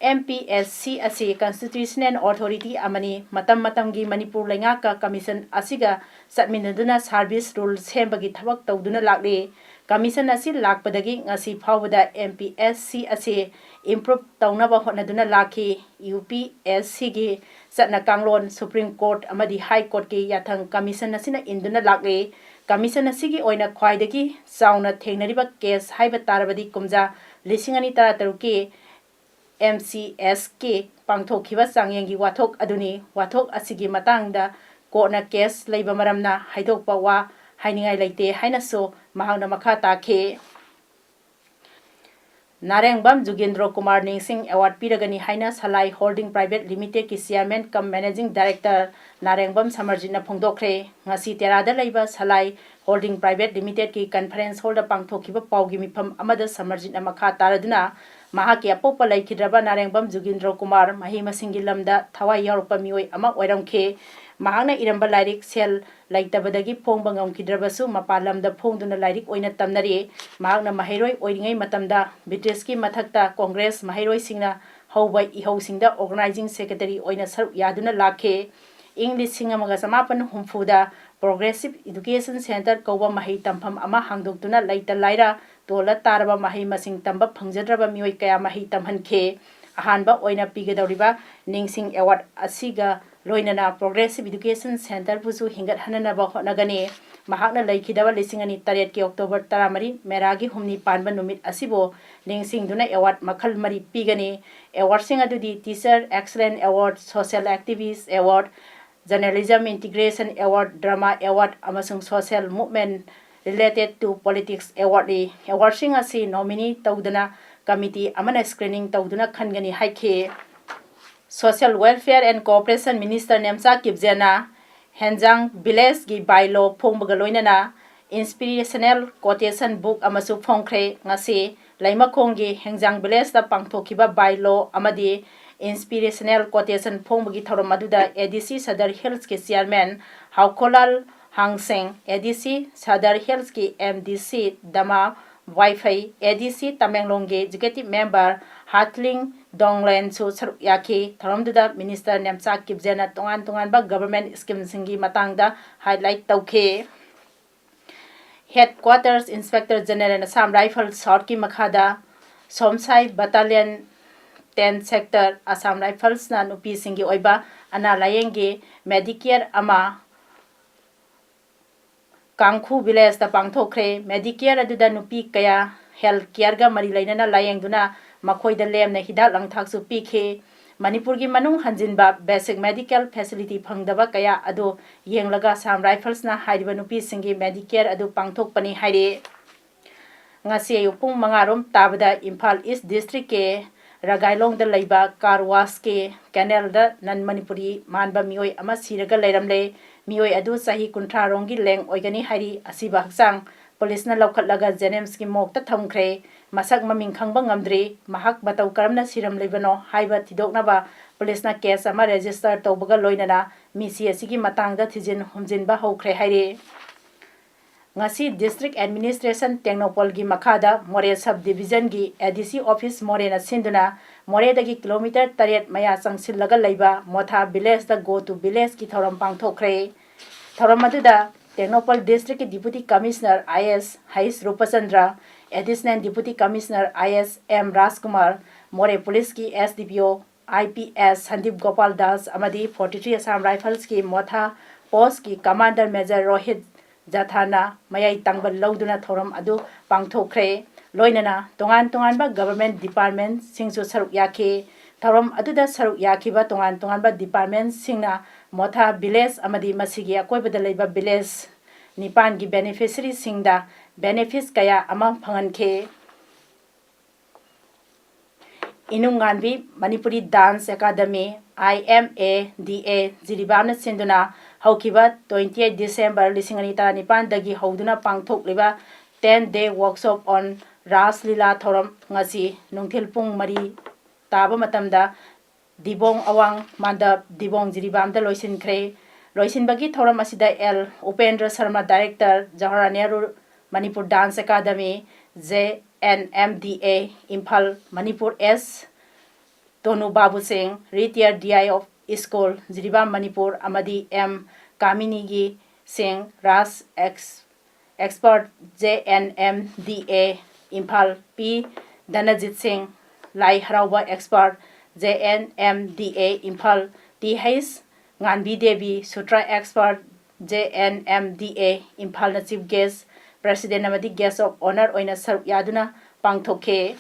ꯑꯦꯝ ꯄꯤ ꯑꯦꯁ ꯁꯤ ꯑꯁꯤ constitutional authority ꯑꯃꯅꯤ꯫ ꯃꯇꯝ ꯃꯇꯝꯒꯤ ꯃꯅꯤꯄꯨꯔ ꯂꯩꯉꯥꯛꯀ commission ꯑꯁꯤꯒ ꯆꯠꯃꯤꯟꯅꯗꯨꯅ service rule ꯁꯦꯝꯕꯒꯤ ꯊꯕꯛ ꯇꯧꯗꯨꯅ ꯂꯥꯛꯂꯤ꯫ Commission ꯑꯁꯤ ꯂꯥꯛꯄꯗꯒꯤ ꯉꯁꯤ ꯐꯥꯎꯕꯗ ꯑꯦꯝ ꯄꯤ ꯑꯦꯁ ꯁꯤ ꯑꯁꯤ improve ꯇꯧꯅꯕ ꯍꯣꯠꯅꯗꯨꯅ ꯂꯥꯛꯈꯤ꯫ ꯌꯨ ꯄꯤ ꯑꯦꯁ ꯁꯤꯒꯤ ꯆꯠꯅ ꯀꯥꯡꯂꯣꯟ, Supreme Court ꯑꯃꯗꯤ High Courtꯀꯤ ꯌꯥꯊꯪ commission ꯑꯁꯤꯅ ꯏꯟꯗꯨꯅ ꯂꯥꯛꯂꯤ꯫ Commission ꯑꯁꯤꯒꯤ ꯑꯣꯏꯅ ꯈ꯭ꯋꯥꯏꯗꯒꯤ ꯆꯥꯎꯅ ꯊꯦꯡꯅꯔꯤꯕ case ꯍꯥꯏꯕ ꯇꯥꯔꯕꯗꯤ ꯀꯨꯝꯖꯥ ꯂꯤꯁꯤꯡ ꯑꯅꯤ ꯇꯔꯥꯇꯔꯨꯛꯀꯤ ꯑꯦꯝ ꯁꯤ ꯑꯦꯁꯀꯤ ꯄꯥꯡꯊꯣꯛꯈꯤꯕ ꯆꯥꯡꯌꯦꯡꯒꯤ ꯋꯥꯊꯣꯛ ꯑꯗꯨꯅꯤ꯫ ꯋꯥꯊꯣꯛ ꯑꯁꯤꯒꯤ ꯃꯇꯥꯡꯗ courtꯅ case ꯂꯩꯕ ꯃꯔꯝꯅ ꯍꯥꯏꯗꯣꯛꯄ ꯋꯥ ꯍꯥꯏꯅꯤꯡꯉꯥꯏ ꯂꯩꯇꯦ ꯍꯥꯏꯅꯁꯨ ꯃꯍꯥꯛꯅ ꯃꯈꯥ ꯇꯥꯈꯤ꯫ ꯅꯥꯔꯦꯡꯕꯝ ꯖꯨꯒꯦꯟꯗ꯭ꯔꯣ ꯀꯨꯃꯥꯔ ꯅꯤꯡꯁꯤꯡ award ꯄꯤꯔꯒꯅꯤ ꯍꯥꯏꯅ ꯁꯂꯥꯏ Holding Private Limitedꯀꯤ Chairman cum Managing Director ꯅꯥꯔꯦꯡꯕꯝ ꯁꯃꯔꯖꯤꯠꯅ ꯐꯣꯡꯗꯣꯛꯈ꯭ꯔꯦ꯫ ꯉꯁꯤ ꯇꯦꯔꯥꯗ ꯂꯩꯕ ꯁꯂꯥꯏ Holding Private Limitedꯀꯤ conference hallꯗ ꯄꯥꯡꯊꯣꯛꯈꯤꯕ ꯄꯥꯎꯒꯤ ꯃꯤꯐꯝ ꯑꯃꯗ ꯁꯃꯔꯖꯤꯠꯅ ꯃꯈꯥ ꯇꯥꯔꯗꯨꯅ ꯃꯍꯥꯛꯀꯤ ꯑꯄꯣꯛꯄ ꯂꯩꯈꯤꯗ꯭ꯔꯕ ꯅꯥꯔꯦꯡꯕꯝ ꯖꯨꯒꯦꯟꯗ꯭ꯔꯣ ꯀꯨꯃꯥꯔ ꯃꯍꯩ ꯃꯁꯤꯡꯒꯤ ꯂꯝꯗ ꯊꯋꯥꯏ ꯌꯥꯎꯔꯛꯄ ꯃꯤꯑꯣꯏ ꯑꯃ ꯑꯣꯏꯔꯝꯈꯤ꯫ ꯃꯍꯥꯛꯅ ꯏꯔꯝꯕ ꯂꯥꯏꯔꯤꯛ ꯁꯦꯜ ꯂꯩꯇꯕꯗꯒꯤ ꯐꯣꯡꯕ ꯉꯝꯈꯤꯗ꯭ꯔꯕꯁꯨ ꯃꯄꯥꯟ ꯂꯝꯗ ꯐꯣꯡꯗꯨꯅ ꯂꯥꯏꯔꯤꯛ ꯑꯣꯏꯅ ꯇꯝꯅꯔꯤ꯫ ꯃꯍꯥꯛꯅ ꯃꯍꯩꯔꯣꯏ ꯑꯣꯏꯔꯤꯉꯩ ꯃꯇꯝꯗ Britishꯀꯤ ꯃꯊꯛꯇ Congress ꯃꯍꯩꯔꯣꯏꯁꯤꯡꯅ ꯍꯧꯕ ꯏꯍꯧꯁꯤꯡꯗ organizing secretary ꯑꯣꯏꯅ ꯁꯔꯨꯛ ꯌꯥꯗꯨꯅ ꯂꯥꯛꯈꯤ꯫ ꯏꯪ ꯂꯤꯁꯤꯡ ꯑꯃꯒ ꯆꯃꯥꯄꯟ ꯍꯨꯝꯐꯨꯗ Progressive Education Centre ꯀꯧꯕ ꯃꯍꯩ ꯇꯝꯐꯝ ꯑꯃ ꯍꯥꯡꯗꯣꯛꯇꯨꯅ ꯂꯩꯇ ꯂꯥꯏꯔ ꯇꯣꯜꯂ ꯇꯥꯔꯕ ꯃꯍꯩ ꯃꯁꯤꯡ ꯇꯝꯕ ꯐꯪꯖꯗ꯭ꯔꯕ ꯃꯤꯑꯣꯏ ꯀꯌꯥ ꯃꯍꯩ ꯇꯝꯍꯟꯈꯤ꯫ ꯑꯍꯥꯟꯕ ꯑꯣꯏꯅ ꯄꯤꯒꯗꯧꯔꯤꯕ ꯅꯤꯡꯁꯤꯡ award ꯑꯁꯤꯒ ꯂꯣꯏꯅꯅ Progressive Education Centreꯕꯨꯁꯨ ꯍꯤꯡꯒꯠꯍꯟꯅꯅꯕ ꯍꯣꯠꯅꯒꯅꯤ꯫ ꯃꯍꯥꯛꯅ ꯂꯩꯈꯤꯗꯕ ꯂꯤꯁꯤꯡ ꯑꯅꯤ ꯇꯔꯦꯠꯀꯤ October ꯇꯔꯥꯃꯔꯤ ꯃꯦꯔꯥꯒꯤ ꯍꯨꯝꯅꯤ ꯄꯥꯟꯕ ꯅꯨꯃꯤꯠ ꯑꯁꯤꯕꯨ ꯅꯤꯡꯁꯤꯡꯗꯨꯅ award ꯃꯈꯜ ꯃꯔꯤ ꯄꯤꯒꯅꯤ꯫ Awardꯁꯤꯡ ꯑꯗꯨꯗꯤ Teacher Excellence Award, Social Activist Award, Journalism Integration Award, Drama Award ꯑꯃꯁꯨꯡ Social Movement Related to Politics Awardꯅꯤ꯫ Awardꯁꯤꯡ ꯑꯁꯤ nominee ꯇꯧꯗꯅ committee ꯑꯃꯅ screening ꯇꯧꯗꯨꯅ ꯈꯟꯒꯅꯤ ꯍꯥꯏꯈꯤ꯫ Social Welfare and Cooperation Minister Nemcha ꯀꯤꯞꯖꯦꯅ ꯍꯦꯟꯖꯥꯡ Villageꯀꯤ bylaw ꯐꯣꯡꯕꯒ ꯂꯣꯏꯅꯅ inspirational quotation book ꯑꯃꯁꯨ ꯐꯣꯡꯈ꯭ꯔꯦ꯫ ꯉꯁꯤ ꯂꯩꯃꯈꯣꯡꯒꯤ ꯍꯦꯟꯖꯥꯡ Villageꯇ ꯄꯥꯡꯊꯣꯛꯈꯤꯕ bylaw ꯑꯃꯗꯤ inspirational quotation ꯐꯣꯡꯕꯒꯤ ꯊꯧꯔꯝ ꯑꯗꯨꯗ A D C Sadar Hillsꯀꯤ Chairman ꯍꯥꯎꯈꯣꯂꯥꯜ ꯍꯥꯡꯁꯦꯡ, A D C Sadar Hillsꯀꯤ M D C ꯗꯃꯥ ꯋꯥꯏꯐꯩ, A D C ꯇꯃꯦꯡꯂꯣꯡꯒꯤ Executive Member ꯍꯥꯠꯂꯤꯡ ꯗꯣꯡꯂꯦꯟꯁꯨ ꯁꯔꯨꯛ ꯌꯥꯈꯤ꯫ ꯊꯧꯔꯝꯗꯨꯗ ꯃꯤꯅꯤꯁꯇꯔ ꯅꯦꯝꯆꯥ ꯀꯤꯞꯖꯦꯟꯅ ꯇꯣꯉꯥꯟ ꯇꯣꯉꯥꯟꯕ ꯒꯚꯔꯟꯃꯦꯟꯠ ꯁ꯭ꯀꯤꯝꯁꯤꯡꯒꯤ ꯃꯇꯥꯡꯗ ꯍꯥꯏꯂꯥꯏꯠ ꯇꯧꯈꯤ꯫ ꯍꯦꯗꯀ꯭ꯋꯥꯇꯔꯁ ꯏꯟꯁꯄꯦꯛꯇꯔ ꯖꯦꯅꯦꯔꯦꯜ ꯑꯁꯥꯝ ꯔꯥꯏꯐꯜꯁ ꯁꯥꯎꯠꯀꯤ ꯃꯈꯥꯗ ꯁꯣꯝꯁꯥꯏ ꯕꯠꯇꯥꯂꯤꯌꯟ ꯇꯦꯟ ꯁꯦꯛꯇꯔ ꯑꯁꯥꯝ ꯔꯥꯏꯐꯜꯁꯅ ꯅꯨꯄꯤꯁꯤꯡꯒꯤ ꯑꯣꯏꯕ ꯑꯅꯥ ꯂꯥꯌꯦꯡꯒꯤ ꯃꯦꯗꯤꯀꯦꯌꯔ ꯑꯃ ꯀꯥꯡꯈꯨ ꯚꯤꯂꯦꯖꯇ ꯄꯥꯡꯊꯣꯛꯈ꯭ꯔꯦ꯫ ꯃꯦꯗꯤꯀꯦꯌꯔ ꯑꯗꯨꯗ ꯅꯨꯄꯤ ꯀꯌꯥ ꯍꯦꯜꯊ ꯀꯦꯌꯔꯒ ꯃꯔꯤ ꯂꯩꯅꯅ ꯂꯥꯌꯦꯡꯗꯨꯅ ꯃꯈꯣꯏꯗ ꯂꯦꯝꯅ ꯍꯤꯗꯥꯛ ꯂꯥꯡꯊꯛꯁꯨ ꯄꯤꯈꯤ꯫ ꯃꯅꯤꯄꯨꯔꯒꯤ ꯃꯅꯨꯡ ꯍꯟꯖꯤꯟꯕ ꯕꯦꯁꯤꯛ ꯃꯦꯗꯤꯀꯦꯜ ꯐꯦꯁꯤꯂꯤꯇꯤ ꯐꯪꯗꯕ ꯀꯌꯥ ꯑꯗꯨ ꯌꯦꯡꯂꯒ ꯑꯁꯥꯝ ꯔꯥꯏꯐꯜꯁꯅ ꯍꯥꯏꯔꯤꯕ ꯅꯨꯄꯤꯁꯤꯡꯒꯤ ꯃꯦꯗꯤꯀꯦꯌꯔ ꯑꯗꯨ ꯄꯥꯡꯊꯣꯛꯄꯅꯤ ꯍꯥꯏꯔꯤ꯫ ꯉꯁꯤ ꯑꯌꯨꯛ ꯄꯨꯡ ꯃꯉꯥ ꯔꯣꯝ ꯇꯥꯕꯗ ꯏꯝꯐꯥꯜ ꯏꯁ ꯗꯤꯁꯇ꯭ꯔꯤꯛꯀꯤ ꯔꯒꯥꯏꯂꯣꯡꯗ ꯂꯩꯕ ꯀꯥꯔ ꯋꯥꯁꯀꯤ ꯀꯦꯅꯦꯜꯗ ꯅꯟ ꯃꯅꯤꯄꯨꯔꯤ ꯃꯥꯟꯕ ꯃꯤꯑꯣꯏ ꯑꯃ ꯁꯤꯔꯒ ꯂꯩꯔꯝꯂꯦ꯫ ꯃꯤꯑꯣꯏ ꯑꯗꯨ ꯆꯍꯤ ꯀꯨꯟꯊ꯭ꯔꯥ ꯔꯣꯝꯒꯤ ꯂꯦꯡ ꯑꯣꯏꯒꯅꯤ ꯍꯥꯏꯔꯤ꯫ ꯑꯁꯤꯕ ꯍꯛꯆꯥꯡ ꯄꯨꯂꯤꯁꯅ ꯂꯧꯈꯠꯂꯒ ꯖꯦꯅꯤꯝꯁꯀꯤ ꯃꯣꯔꯒꯇ ꯊꯝꯈ꯭ꯔꯦ꯫ ꯃꯁꯛ ꯃꯃꯤꯡ ꯈꯪꯕ ꯉꯝꯗ꯭ꯔꯤ꯫ ꯃꯍꯥꯛ ꯃꯇꯧ ꯀꯔꯝꯅ ꯁꯤꯔꯝꯂꯤꯕꯅꯣ ꯍꯥꯏꯕ ꯊꯤꯗꯣꯛꯅꯕ ꯄꯨꯂꯤꯁꯅ ꯀꯦꯁ ꯑꯃ ꯔꯦꯖꯤꯁꯇꯔ ꯇꯧꯕꯒ ꯂꯣꯏꯅꯅ ꯃꯤꯁꯤ ꯑꯁꯤꯒꯤ ꯃꯇꯥꯡꯗ ꯊꯤꯖꯤꯟ ꯍꯨꯝꯖꯤꯟꯕ ꯍꯧꯈ꯭ꯔꯦ ꯍꯥꯏꯔꯤ꯫ ꯉꯁꯤ ꯗꯤꯁꯇ꯭ꯔꯤꯛ ꯑꯦꯗꯃꯤꯅꯤꯁꯇ꯭ꯔꯦꯁꯟ ꯇꯦꯡꯅꯧꯄꯜꯒꯤ ꯃꯈꯥꯗ ꯃꯣꯔꯦ ꯁꯕ ꯗꯤꯕꯤꯖꯟꯒꯤ ꯑꯦ ꯗꯤ ꯁꯤ ꯑꯣꯐꯤꯁ ꯃꯣꯔꯦꯅ ꯁꯤꯟꯗꯨꯅ ꯃꯣꯔꯦꯗꯒꯤ ꯀꯤꯂꯣꯃꯤꯇꯔ ꯇꯔꯦꯠ ꯃꯌꯥ ꯆꯪꯁꯤꯜꯂꯒ ꯂꯩꯕ ꯃꯣꯊꯥ ꯚꯤꯂꯦꯖꯇ Go to Village ꯀꯤ ꯊꯧꯔꯝ ꯄꯥꯡꯊꯣꯛꯈ꯭ꯔꯦ꯫ ꯊꯧꯔꯝ ꯑꯗꯨꯗ ꯇꯦꯡꯅꯧꯄꯜ ꯗꯤꯁꯇ꯭ꯔꯤꯛꯀꯤ ꯗꯤꯄꯨꯇꯤ ꯀꯃꯤꯁꯅꯔ ꯑꯥꯏ ꯑꯦꯁ ꯍꯩꯁ ꯔꯨꯄꯆꯟꯗ꯭ꯔ, ꯑꯦꯗꯤꯁꯅꯦꯜ ꯗꯤꯄꯨꯇꯤ ꯀꯃꯤꯁꯅꯔ ꯑꯥꯏ ꯑꯦꯁ ꯑꯦꯝ ꯔꯥꯖꯀꯨꯃꯥꯔ, ꯃꯣꯔꯦ ꯄꯨꯂꯤꯁꯀꯤ ꯑꯦꯁ ꯗꯤ ꯄꯤ ꯑꯣ, I P S Sandeep Gopal Das ꯑꯃꯗꯤ ꯐꯣꯔꯇꯤ ꯊ꯭ꯔꯤ ꯑꯁꯥꯝ ꯔꯥꯏꯐꯜꯁꯀꯤ ꯃꯣꯊꯥ ꯄꯣꯁꯀꯤ ꯀꯃꯥꯟꯗꯔ ꯃꯦꯖꯔ ꯔꯣꯍꯤꯠ ꯖꯊꯥꯅ ꯃꯌꯥꯏ ꯇꯪꯕ ꯂꯧꯗꯨꯅ ꯊꯧꯔꯝ ꯑꯗꯨ ꯄꯥꯡꯊꯣꯛꯈ꯭ꯔꯦ꯫ ꯂꯣꯏꯅꯅ ꯇꯣꯉꯥꯟ ꯇꯣꯉꯥꯟꯕ ꯒꯚꯔꯟꯃꯦꯟꯠ ꯗꯤꯄꯥꯔꯠꯃꯦꯟꯠꯁꯤꯡꯁꯨ ꯁꯔꯨꯛ ꯌꯥꯈꯤ꯫ ꯊꯧꯔꯝ ꯑꯗꯨꯗ ꯁꯔꯨꯛ ꯌꯥꯈꯤꯕ ꯇꯣꯉꯥꯟ ꯇꯣꯉꯥꯟꯕ ꯗꯤꯄꯥꯔꯠꯃꯦꯟꯠꯁꯤꯡꯅ ꯃꯣꯊꯥ ꯚꯤꯂꯦꯖ ꯑꯃꯗꯤ ꯃꯁꯤꯒꯤ ꯑꯀꯣꯏꯕꯗ ꯂꯩꯕ ꯚꯤꯂꯦꯖ ꯅꯤꯄꯥꯟꯒꯤ ꯕꯦꯅꯤꯐꯤꯁꯔꯤꯁꯤꯡꯗ ꯕꯦꯅꯤꯐꯤꯠꯁ ꯀꯌꯥ ꯑꯃ ꯐꯪꯍꯟꯈꯤ꯫ Inunganbi Manipuri dance academy, I M A D A, ꯖꯤꯔꯤꯕꯥꯝꯅ ꯁꯤꯟꯗꯨꯅ ꯍꯧꯈꯤꯕ twenty eight December ꯂꯤꯁꯤꯡ ꯑꯅꯤ ꯇꯔꯥꯅꯤꯄꯥꯟꯗꯒꯤ ꯍꯧꯗꯨꯅ ꯄꯥꯡꯊꯣꯛꯂꯤꯕ ten day workshop on Ras Lila ꯊꯧꯔꯝ ꯉꯁꯤ ꯅꯨꯡꯊꯤꯜ ꯄꯨꯡ ꯃꯔꯤ ꯇꯥꯕ ꯃꯇꯝꯗ ꯗꯤꯕꯣꯡ ꯑꯋꯥꯡ ꯃꯥꯟꯗꯞ, ꯗꯤꯕꯣꯡ ꯖꯤꯔꯤꯕꯥꯝꯗ ꯂꯣꯏꯁꯤꯟꯈ꯭ꯔꯦ꯫ ꯂꯣꯏꯁꯤꯟꯕꯒꯤ ꯊꯧꯔꯝ ꯑꯁꯤꯗ L Upendra Sharma, director, Jawaharlal Nehru Manipur dance academy, J N M D A, Imphal, Manipur S Tonu Babu Singh, retired D I of School, Jiribam, Manipur, ꯑꯃꯗꯤ ꯑꯦꯝ ꯀꯥꯃꯤꯅꯤꯒꯤ ꯁꯤꯡ, ꯔꯥꯖ ex expert, J N M D A, ꯏꯝꯐꯥꯜ, P Dhanajit Singh, Lai Haraoba expert, J N M D A, ꯏꯝꯐꯥꯜ, ꯇꯤ ꯍꯩꯆ ꯉꯥꯟꯕꯤ ꯗꯦꯕꯤ, ꯁꯨꯇ꯭ꯔ expert, J N M D A, ꯏꯝꯐꯥꯜꯅ ꯆꯤꯐ ꯒꯦꯁ, ꯄ꯭ꯔꯦꯁꯤꯗꯦꯟ ꯑꯃꯗꯤ ꯒꯦꯁ ꯑꯣꯐ ꯑꯣꯅꯔ ꯑꯣꯏꯅ ꯁꯔꯨꯛ ꯌꯥꯗꯨꯅ ꯄꯥꯡꯊꯣꯛꯈꯤ꯫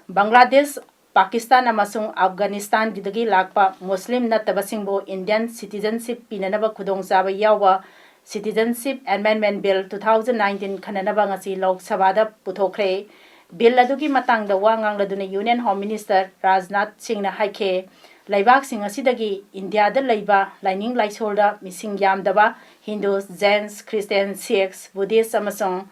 ꯕꯪꯒ꯭ꯂꯥꯗꯦꯁ, ꯄꯥꯀꯤꯁꯇꯥꯟ ꯑꯃꯁꯨꯡ ꯑꯐꯒꯥꯅꯤꯁꯇꯥꯟꯒꯤꯗꯒꯤ ꯂꯥꯛꯄ ꯃꯨꯁꯂꯤꯝ ꯅꯠꯇꯕꯁꯤꯡꯕꯨ ꯏꯟꯗꯤꯌꯟ ꯁꯤꯇꯤꯖꯟꯁꯤꯞ ꯄꯤꯅꯅꯕ ꯈꯨꯗꯣꯡꯆꯥꯕ ꯌꯥꯎꯕ Citizenship Amendment Bill two thousand nineteen ꯈꯟꯅꯅꯕ ꯉꯁꯤ ꯂꯣꯛ ꯁꯚꯥꯗ ꯄꯨꯊꯣꯛꯈ꯭ꯔꯦ꯫ ꯕꯤꯜ ꯑꯗꯨꯒꯤ ꯃꯇꯥꯡꯗ ꯋꯥ ꯉꯥꯡꯂꯗꯨꯅ ꯌꯨꯅꯤꯌꯟ ꯍꯣꯝ ꯃꯤꯅꯤꯁꯇꯔ ꯔꯥꯖꯅꯥꯊ ꯁꯤꯡꯅ ꯍꯥꯏꯈꯤ, ꯂꯩꯕꯥꯛꯁꯤꯡ ꯑꯁꯤꯗꯒꯤ ꯏꯟꯗꯤꯌꯥꯗ ꯂꯩꯕ ꯂꯥꯏꯅꯤꯡ ꯂꯥꯏꯁꯣꯜꯗ ꯃꯤꯁꯤꯡ ꯌꯥꯝꯗꯕ ꯍꯤꯟꯗꯨꯁ, ꯖꯦꯟꯁ, ꯈ꯭ꯔꯤꯁꯇꯤꯌꯟ, ꯁꯤꯈꯁ, ꯕꯨꯙꯤꯁ ꯑꯃꯁꯨꯡ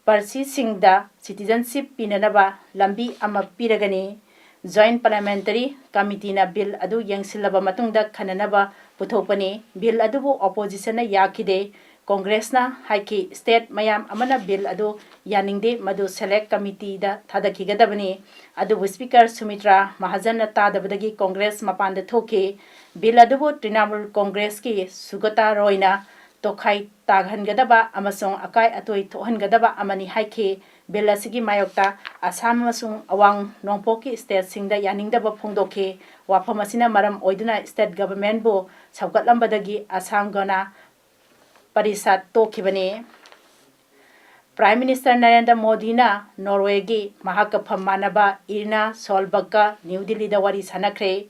ꯄꯥꯔꯁꯤꯁꯤꯡꯗ ꯁꯤꯇꯤꯖꯟꯁꯤꯞ ꯄꯤꯅꯅꯕ ꯂꯝꯕꯤ ꯑꯃ ꯄꯤꯔꯒꯅꯤ꯫ ꯖꯣꯏꯟꯠ ꯄꯥꯔꯂꯤꯌꯥꯃꯦꯟꯇꯔꯤ ꯀꯃꯤꯇꯤꯅ ꯕꯤꯜ ꯑꯗꯨ ꯌꯦꯡꯁꯤꯜꯂꯕ ꯃꯇꯨꯡꯗ ꯈꯟꯅꯅꯕ ꯄꯨꯊꯣꯛꯄꯅꯤ꯫ ꯕꯤꯜ ꯑꯗꯨꯕꯨ ꯑꯣꯄꯣꯖꯤꯁꯟꯅ ꯌꯥꯈꯤꯗꯦ꯫ ꯀꯣꯡꯒ꯭ꯔꯦꯁꯅ ꯍꯥꯏꯈꯤ, ꯁ꯭ꯇꯦꯠ ꯃꯌꯥꯝ ꯑꯃꯅ ꯕꯤꯜ ꯑꯗꯨ ꯌꯥꯅꯤꯡꯗꯦ, ꯃꯗꯨ ꯁꯦꯂꯦꯛ ꯀꯃꯤꯇꯤꯗ ꯊꯥꯗꯈꯤꯒꯗꯕꯅꯤ꯫ ꯑꯗꯨꯕꯨ ꯁ꯭ꯄꯤꯀꯔ ꯁꯨꯃꯤꯇ꯭ꯔꯥ ꯃꯍꯥꯖꯟꯅ ꯇꯥꯗꯕꯗꯒꯤ ꯀꯣꯡꯒ꯭ꯔꯦꯁ ꯃꯄꯥꯟꯗ ꯊꯣꯛꯈꯤ꯫ ꯕꯤꯜ ꯑꯗꯨꯕꯨ ꯇ꯭ꯔꯤꯅꯥꯃꯨꯜ ꯀꯣꯡꯒ꯭ꯔꯦꯁꯀꯤ ꯁꯨꯒꯇꯥ ꯔꯣꯏꯅ ꯇꯣꯈꯥꯏ ꯇꯥꯍꯟꯒꯗꯕ ꯑꯃꯁꯨꯡ ꯑꯀꯥꯏ ꯑꯇꯣꯏ ꯊꯣꯛꯍꯟꯒꯗꯕ ꯑꯃꯅꯤ ꯍꯥꯏꯈꯤ꯫ ꯕꯤꯜ ꯑꯁꯤꯒꯤ ꯃꯥꯌꯣꯛꯇ ꯑꯁꯥꯝ ꯑꯃꯁꯨꯡ ꯑꯋꯥꯡ ꯅꯣꯡꯄꯣꯛꯀꯤ ꯁ꯭ꯇꯦꯠꯁꯤꯡꯗ ꯌꯥꯅꯤꯡꯗꯕ ꯐꯣꯡꯗꯣꯛꯈꯤ꯫ ꯋꯥꯐꯝ ꯑꯁꯤꯅ ꯃꯔꯝ ꯑꯣꯏꯗꯨꯅ ꯁ꯭ꯇꯦꯠ ꯒꯚꯔꯟꯃꯦꯟꯠꯕꯨ ꯁꯧꯒꯠꯂꯝꯕꯗꯒꯤ ꯑꯁꯥꯝ ꯒꯅ ꯄꯔꯤꯁꯥꯗ ꯇꯣꯛꯈꯤꯕꯅꯤ꯫ ꯄ꯭ꯔꯥꯏꯝ ꯃꯤꯅꯤꯁꯇꯔ ꯅꯔꯦꯟꯗ꯭ꯔ ꯃꯣꯗꯤꯅ ꯅꯣꯔꯋꯦꯒꯤ ꯃꯍꯥꯛꯀ ꯐꯝ ꯃꯥꯟꯅꯕ ꯏꯔꯅꯥ ꯁꯣꯜꯕꯔꯒꯀ ꯅ꯭ꯌꯨ ꯗꯤꯜꯂꯤꯗ ꯋꯥꯔꯤ ꯁꯥꯟꯅꯈ꯭ꯔꯦ꯫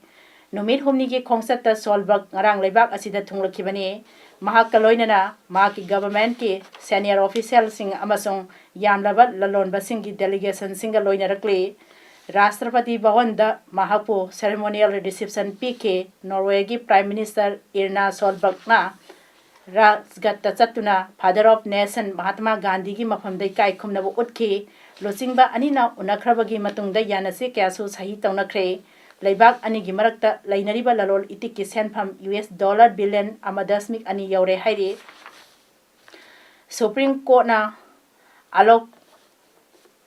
ꯅꯨꯃꯤꯠ ꯍꯨꯝꯅꯤꯒꯤ ꯈꯣꯡꯆꯠꯇ ꯁꯣꯜꯕꯔꯒ ꯉꯔꯥꯡ ꯂꯩꯕꯥꯛ ꯑꯁꯤꯗ ꯊꯨꯡꯂꯈꯤꯕꯅꯤ꯫ ꯃꯍꯥꯛꯀ ꯂꯣꯏꯅꯅ ꯃꯍꯥꯛꯀꯤ ꯒꯚꯔꯟꯃꯦꯟꯠꯀꯤ ꯁꯦꯅꯤꯌꯔ ꯑꯣꯐꯤꯁꯤꯌꯦꯜꯁꯤꯡ ꯑꯃꯁꯨꯡ ꯌꯥꯝꯂꯕ ꯂꯂꯣꯟꯕꯁꯤꯡꯒꯤ ꯗꯦꯂꯤꯒꯦꯁꯟꯁꯤꯡꯒ ꯂꯣꯏꯅꯔꯛꯂꯤ꯫ ꯔꯥꯁꯇ꯭ꯔꯄꯇꯤ ꯚꯋꯟꯗ ꯃꯍꯥꯛꯄꯨ ꯁꯦꯔꯦꯃꯣꯅꯤꯌꯦꯜ ꯔꯤꯁꯤꯞꯁꯟ ꯄꯤꯈꯤ꯫ ꯅꯣꯔꯋꯦꯒꯤ ꯄ꯭ꯔꯥꯏꯝ ꯃꯤꯅꯤꯁꯇꯔ ꯏꯔꯅꯥ ꯁꯣꯜꯕꯔꯒꯅ ꯔꯥꯖꯘꯠꯇ ꯆꯠꯇꯨꯅ Father of Nation ꯃꯍꯥꯇꯃꯥ ꯒꯥꯟꯙꯤꯒꯤ ꯃꯐꯝꯗ ꯏꯀꯥꯏ ꯈꯨꯝꯅꯕ ꯎꯠꯈꯤ꯫ ꯂꯨꯆꯤꯡꯕ ꯑꯅꯤꯅ ꯎꯅꯈ꯭ꯔꯕꯒꯤ ꯃꯇꯨꯡꯗ ꯌꯥꯅꯁꯦ ꯀꯌꯥꯁꯨ ꯁꯍꯤ ꯇꯧꯅꯈ꯭ꯔꯦ꯫ ꯂꯩꯕꯥꯛ ꯑꯅꯤꯒꯤ ꯃꯔꯛꯇ ꯂꯩꯅꯔꯤꯕ ꯂꯂꯣꯟ ꯏꯇꯤꯛꯀꯤ ꯁꯦꯟꯐꯝ U S dollar billion ꯑꯃ ꯗꯁꯃꯤꯛ ꯑꯅꯤ ꯌꯧꯔꯦ ꯍꯥꯏꯔꯤ꯫ ꯁꯨꯄ꯭ꯔꯤꯝ ꯀꯣꯔꯠꯅ ꯑꯂꯣꯛ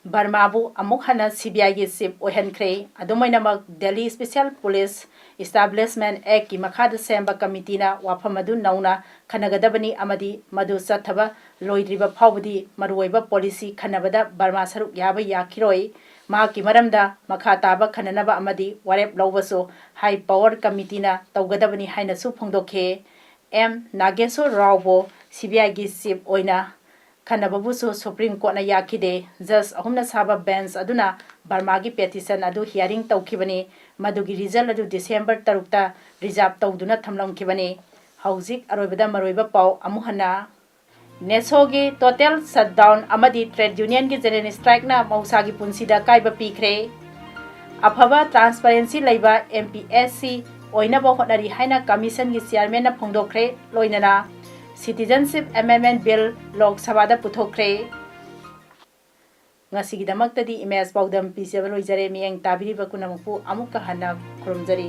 ꯕꯔꯃꯥꯕꯨ ꯑꯃꯨꯛ ꯍꯟꯅ ꯁꯤ ꯕꯤ ꯑꯥꯏꯒꯤ ꯆꯤꯐ ꯑꯣꯏꯍꯟꯈ꯭ꯔꯦ꯫ ꯑꯗꯨꯝ ꯑꯣꯏꯅꯃꯛ, ꯗꯦꯜꯂꯤ ꯁ꯭ꯄꯦꯁꯤꯌꯦꯜ ꯄꯨꯂꯤꯁ ꯏꯁꯇꯥꯕ꯭ꯂꯤꯁꯃꯦꯟ ꯑꯦꯛꯀꯤ ꯃꯈꯥꯗ ꯁꯦꯝꯕ ꯀꯃꯤꯇꯤꯅ ꯋꯥꯐꯝ ꯑꯗꯨ ꯅꯧꯅ ꯈꯟꯅꯒꯗꯕꯅꯤ ꯑꯃꯗꯤ ꯃꯗꯨ ꯆꯠꯊꯕ ꯂꯣꯏꯗ꯭ꯔꯤꯕ ꯐꯥꯎꯕꯗꯤ ꯃꯔꯨꯑꯣꯏꯕ ꯄꯣꯂꯤꯁꯤ ꯈꯟꯅꯕꯗ ꯕꯔꯃꯥ ꯁꯔꯨꯛ ꯌꯥꯕ ꯌꯥꯈꯤꯔꯣꯏ꯫ ꯃꯍꯥꯛꯀꯤ ꯃꯔꯝꯗ ꯃꯈꯥ ꯇꯥꯕ ꯈꯟꯅꯅꯕ ꯑꯃꯗꯤ ꯋꯥꯔꯦꯞ ꯂꯧꯕꯁꯨ ꯍꯥꯏ ꯄꯥꯋꯔ ꯀꯃꯤꯇꯤꯅ ꯇꯧꯒꯗꯕꯅꯤ ꯍꯥꯏꯅꯁꯨ ꯐꯣꯡꯗꯣꯛꯈꯤ꯫ ꯑꯦꯝ ꯅꯥꯒꯦꯁꯣꯔ ꯔꯥꯎꯕꯨ ꯁꯤ ꯕꯤ ꯑꯥꯏꯒꯤ ꯆꯤꯐ ꯑꯣꯏꯅ ꯈꯟꯅꯕꯕꯨꯁꯨ ꯁꯨꯄ꯭ꯔꯤꯝ ꯀꯣꯔꯠꯅ ꯌꯥꯈꯤꯗꯦ꯫ ꯖꯖ ꯑꯍꯨꯝꯅ ꯁꯥꯕ ꯕꯦꯟꯆ ꯑꯗꯨꯅ ꯕꯔꯃꯥꯒꯤ ꯄꯦꯇꯤꯁꯟ ꯑꯗꯨ ꯍꯤꯌꯥꯔꯤꯡ ꯇꯧꯈꯤꯕꯅꯤ꯫ ꯃꯗꯨꯒꯤ ꯔꯤꯖꯜ ꯑꯗꯨ ꯗꯤꯁꯦꯝꯕꯔ ꯇꯔꯨꯛꯇ ꯔꯤꯖꯥꯔꯚ ꯇꯧꯗꯨꯅ ꯊꯝꯂꯝꯈꯤꯕꯅꯤ꯫ ꯍꯧꯖꯤꯛ ꯑꯔꯣꯏꯕꯗ ꯃꯔꯨꯑꯣꯏꯕ ꯄꯥꯎ ꯑꯃꯨꯛ ꯍꯟꯅ꯫ ꯅꯦꯁꯣꯒꯤ ꯇꯣꯇꯦꯜ ꯁꯠꯗꯥꯎꯟ ꯑꯃꯗꯤ ꯇ꯭ꯔꯦꯗ ꯌꯨꯅꯤꯌꯟꯒꯤ ꯖꯦꯅꯔꯦꯜ ꯁ꯭ꯇ꯭ꯔꯥꯏꯛꯅ ꯃꯍꯧꯁꯥꯒꯤ ꯄꯨꯟꯁꯤꯗ ꯑꯀꯥꯏꯕ ꯄꯤꯈ꯭ꯔꯦ꯫ ꯑꯐꯕ ꯇ꯭ꯔꯥꯟꯁꯄꯔꯦꯟꯁꯤ ꯂꯩꯕ ꯑꯦꯝ ꯄꯤ ꯑꯦꯁ ꯁꯤ ꯑꯣꯏꯅꯕ ꯍꯣꯠꯅꯔꯤ ꯍꯥꯏꯅ ꯀꯃꯤꯁꯟꯒꯤ ꯆꯤꯌꯥꯔꯃꯦꯟꯅ ꯐꯣꯡꯗꯣꯛꯈ꯭ꯔꯦ꯫ ꯂꯣꯏꯅꯅ ꯁꯤꯇꯤꯖꯟꯁꯤꯞ ꯑꯦꯃꯦꯟꯗꯃꯦꯟ ꯕꯤꯜ ꯂꯣꯛ ꯁꯚꯥꯗ ꯄꯨꯊꯣꯛꯈ꯭ꯔꯦ꯫ ꯉꯁꯤꯒꯤꯗꯃꯛꯇꯗꯤ ꯏꯃꯦꯖ ꯄꯥꯎꯗꯝ ꯄꯤꯖꯕ ꯂꯣꯏꯖꯔꯦ꯫ ꯃꯤꯠꯌꯦꯡ ꯇꯥꯕꯤꯔꯤꯕ ꯄꯨꯝꯅꯃꯛꯄꯨ ꯑꯃꯨꯛꯀ ꯍꯟꯅ ꯈꯨꯔꯨꯝꯖꯔꯤ꯫